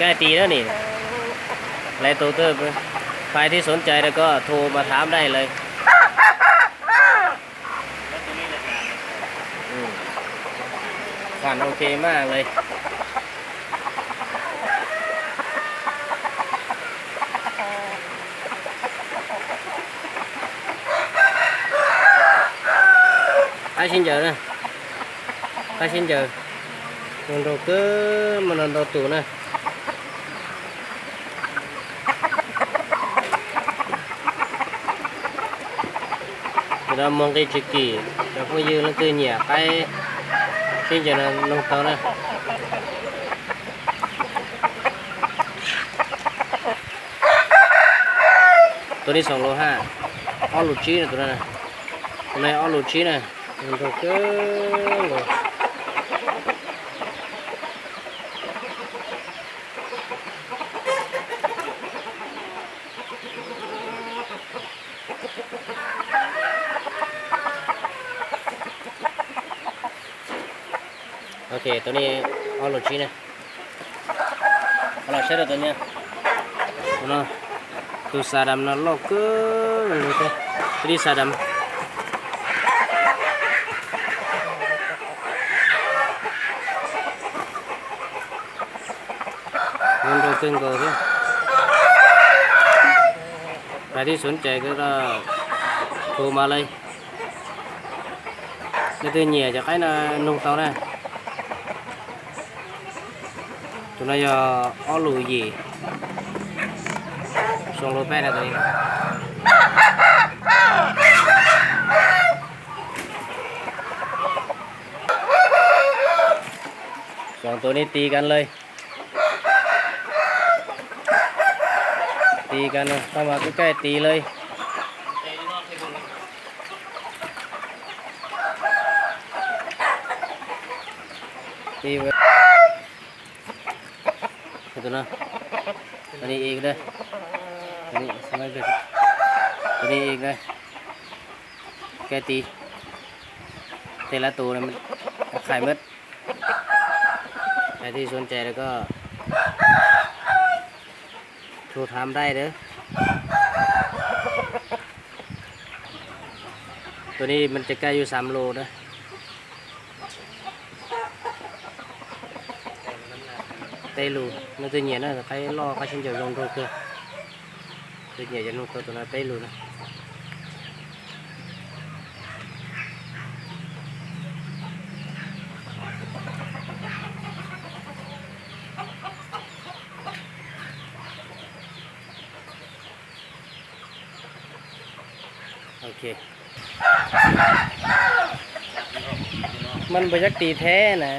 Cai tis na nim, lawv tus twg, phais thiab xom cai rau koj thu mas thav dai lawm. Pham ok maj lawm. Qaib sib ncaws na, qaib sib ncaws, nrau kawg mas no ntau tus na. Nim no muag nqi tsis kim, cov phooj ywg leej twg nyiam qaib sib ncaws no noog tau na. Tus ni xoom lus haj, ob lus tsib na tus no, tus no ob lus tsib na, nrau kawg nkaus. Ok, tus ni ob lus tsib na. Los saib rau tus no, tus xav dam no loj kawg li thiab, tus ni xav dam. Nrau kawg nkaus thiab. Phais thiab xom cai koj thu mas lawm. Leej twg nyiam cov qaib no noog tau na. Tus no yog ob lus yim, xoom lus peb na tus ni. Xoom tus ni tis kas lawm. Tis kas no tau mas kuj kaij tis lawm. Tus no, tus ni, tus ni, kaij tis, tej lab tus qhais mab. Phais thiab xom cai rau koj thu thav dai na. Tus ni mas ces kaij yug xaam lus na. Peb lus, leej twg nyiam na, qaib loj qaib sib ncaws zoo nraug kawg. Leej twg nyiam ces noog tau tus no peb lus na. Ok. Mas npawg Yab tis thiab na.